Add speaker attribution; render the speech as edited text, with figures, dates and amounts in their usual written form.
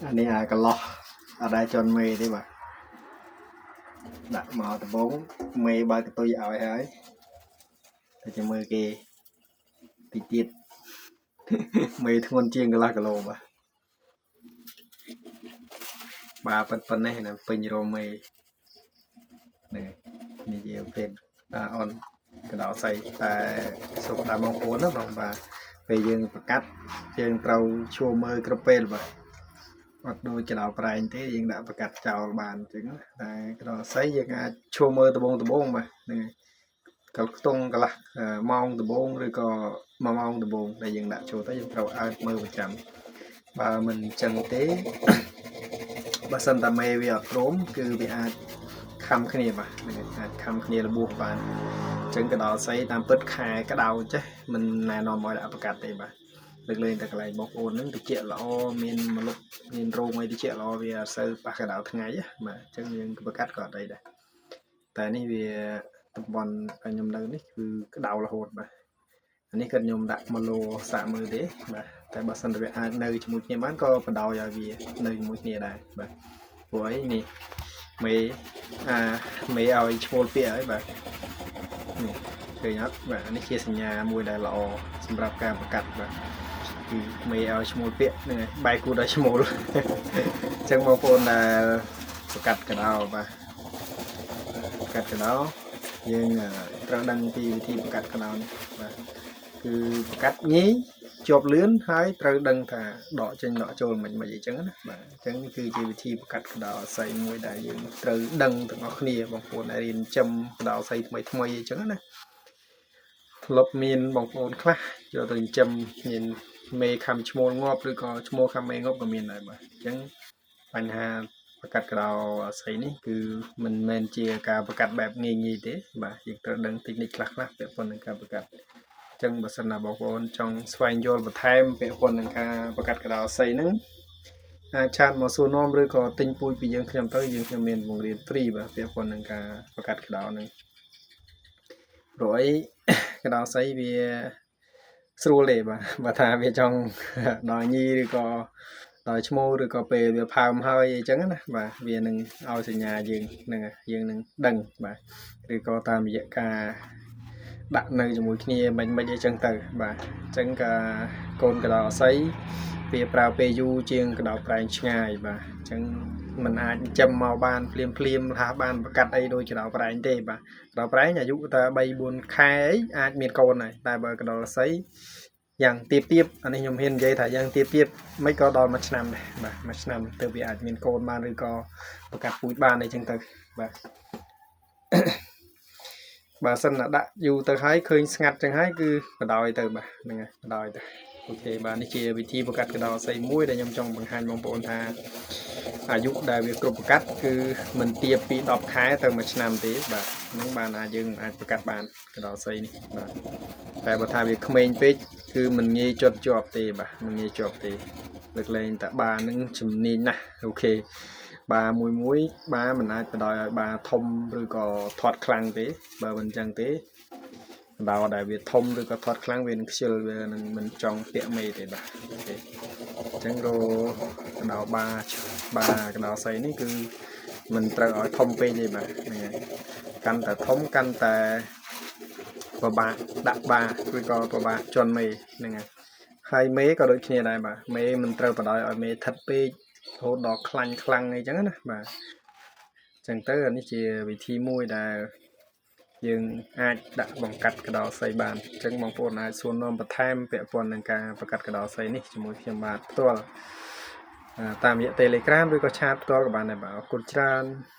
Speaker 1: អានេះអាកន្លោះអត់ដែរជន់មេទេបាទដាក់មកដំបងមេបើកតុយឲ្យហើយតែចាំមើលគេតិចទៀតមេធ្ងន់ជាងកន្លះគីឡូបាទបាទប៉ុណ្ណេះណាពេញរោមមេហ្នឹងនេះជាប្រភេទអនកដោសៃតែសូមតាមបងប្អូនណាបងបាទពេលយើងប្រកាត់យើងត្រូវឈួរមើលគ្រប់ពេលបាទអត់ដូចកដោប្រែងទេយើងដាក់ប្រកាត់ចោលបានអញ្ចឹងតែកដោសៃយើងអាចឈួរមើលដបងដបងបាទហ្នឹងហើយកខ្ទង់កន្លះម៉ោងដបងឬក៏1ម៉ោងដបងដែលយើងដាក់ចូលទៅយើងត្រូវអើតមើលប្រចាំបើមិនអញ្ចឹងទេបើសិនតាមេវាអត់ព្រមគឺវាអាចខំគ្នាបាទហ្នឹងអាចខំគ្នារបួសបានអញ្ចឹងកដោសៃតាមពិតខែក្តៅចេះមិនណែនាំឲ្យដាក់ប្រកាត់ទេបាទលើកលែងតែកន្លែងបងប្អូនហ្នឹងតិចល្អមានមលុបមានរោងអីតិចល្អវាអត់សូវប៉ះកដៅថ្ងៃបាទអញ្ចឹងយើងប្រកាត់ក៏អត់អីដែរតែនេះវាតំបន់ខ្ញុំនៅនេះគឺក្តៅរហូតបាទអានេះក៏ខ្ញុំដាក់1ឡូសាក់មើលទេបាទតែបើសិនតែវាអាចនៅជាមួយគ្នាបានក៏បណ្ដោយឲ្យវានៅជាមួយគ្នាដែរបាទព្រោះអីនេះមេអាមេឲ្យឈ្មោលពាក្យហើយបាទនេះឃើញអត់បាទនេះជាសញ្ញាមួយដែលល្អសម្រាប់ការប្រកាសបាទគឺមេឲ្យឈ្មោលពាក្យហ្នឹងហើយបែកគូដល់ឈ្មោលអញ្ចឹងបងប្អូនដែលប្រកាសកដោបាទប្រកាសកដោយើងត្រូវដឹងពីវិធីប្រកាសកដោនេះបាទគឺប្រកាសងាយជាប់លឿនហើយត្រូវដឹងថាដកចេញដកចូលមិនមិនអីចឹងណាបាទអញ្ចឹងគឺជាវិធីប្រកាសកដោស័យមួយដែលយើងត្រូវដឹងទាំងអស់គ្នាបងប្អូនដែលរៀនចិមកដោស័យថ្មីថ្មីអីចឹងណាធ្លាប់មានបងប្អូនខ្លះយកទៅចិញ្ចឹមមានមេខំឈ្មោលងាប់ឬក៏ឈ្មោលខំមេងាប់ក៏មានដែរបាទអញ្ចឹងបញ្ហាប្រកាសកដោស័យនេះគឺមិនមែនជាការប្រកាសបែបងាយងាយទេបាទយើងត្រូវដឹងតិចនិចខ្លះខ្លះពាក់ព័ន្ធនឹងការប្រកាសចឹងបើសិនណាបងប្អូនចង់ស្វែងយល់បន្ថែមពាក់ព័ន្ធនឹងការប្រកាសកដោស័យហ្នឹងអាចឆាតមកសួរនាំឬក៏ទិញពូជពីយើងខ្ញុំទៅយើងខ្ញុំមានបង្រៀន free បាទពាក់ព័ន្ធនឹងការប្រកាសកដោហ្នឹងព្រោះអីកដោស័យវាស្រួលទេបាទបើថាវាចង់ដល់ញីឬក៏ដល់ឈ្មោះឬក៏ពេលវាផើមហើយអីចឹងណាបាទវានឹងឲ្យសញ្ញាយើងហ្នឹងយើងនឹងដឹងបាទឬក៏តាមរយៈការដាក់នៅជាមួយគ្នាមិនមិនអីចឹងទៅបាទអញ្ចឹងការកូនកដោអស័យវាប្រើពេលយូរជាងកដោប្រែងឆ្ងាយបាទអញ្ចឹងมันអាចចិញ្ចឹមមកបានភ្លាមភ្លាមរហ័សបានប្រកាត់អីដូចកដោប្រែងទេបាទកដោប្រែងអាយុតែ3 4ខែអីអាចមានកូនហើយតែបើកដោអស័យយ៉ាងទៀបទៀបអានេះខ្ញុំហ៊ាននិយាយថាយ៉ាងទៀបទៀបមិនក៏ដល់1ឆ្នាំដែរបាទ1ឆ្នាំទើបវាអាចមានកូនបានឬក៏ប្រកាសពូជបានអីចឹងទៅបាទបើសិនណាដាក់យូរទៅហើយឃើញស្ងាត់ចឹងហើយគឺបដ ாய் ទៅបាទហ្នឹងហើយបដ ாய் ទៅអូខេបាទនេះជាវិធីបង្កាត់កដោស័យមួយដែលខ្ញុំចង់បង្ហាញបងប្អូនថាអាយុដែលវាគ្រប់បង្កាត់គឺមិនទាបពី10ខែទៅ1ឆ្នាំទេបាទហ្នឹងបានអាចយើងអាចបង្កាត់បានកដោស័យនេះបាទតែបើថាវាក្មេងពេកគឺមិនងាយជាប់ជាប់ទេបាទមិនងាយជាប់ទេលើកលែងតែបានឹងជំនាញណាស់អូខេបាមួយមួយបាមិនអាចបដ ாய் ឲ្យបាធំឬក៏ធាត់ខ្លាំងទេបើមិនអញ្ចឹងទេដោដែលវាធំឬក៏ធាត់ខ្លាំងវានឹងខ្ជិលវានឹងមិនចង់ពាក់មេទេបាទអូខេអញ្ចឹងរកដោបាបាកដោស័យនេះគឺមិនត្រូវឲ្យធំពេកទេបាទហ្នឹងហើយកាន់តែធំកាន់តែពិបាកដាក់បាឬក៏ពិបាកជន់មេហ្នឹងហើយហើយមេក៏ដូចគ្នាដែរបាទមេមិនត្រូវបដ ாய் ឲ្យមេថិតពេករហូតដល់ខ្លាញ់ខ្លាំងអីចឹងណាបាទអញ្ចឹងទៅអានេះជាវិធីមួយដែលយើងអាចដាក់បង្កាត់កដោស័យបានអញ្ចឹងបងប្អូនអាចសួរនាំបន្ថែមពាក់ព័ន្ធនឹងការបង្កាត់កដោស័យនេះជាមួយខ្ញុំបាទផ្ទាល់តាមរយៈ Telegram ឬក៏ឆាតផ្ទាល់ក៏បានដែរបាទអរគុណច្រើន។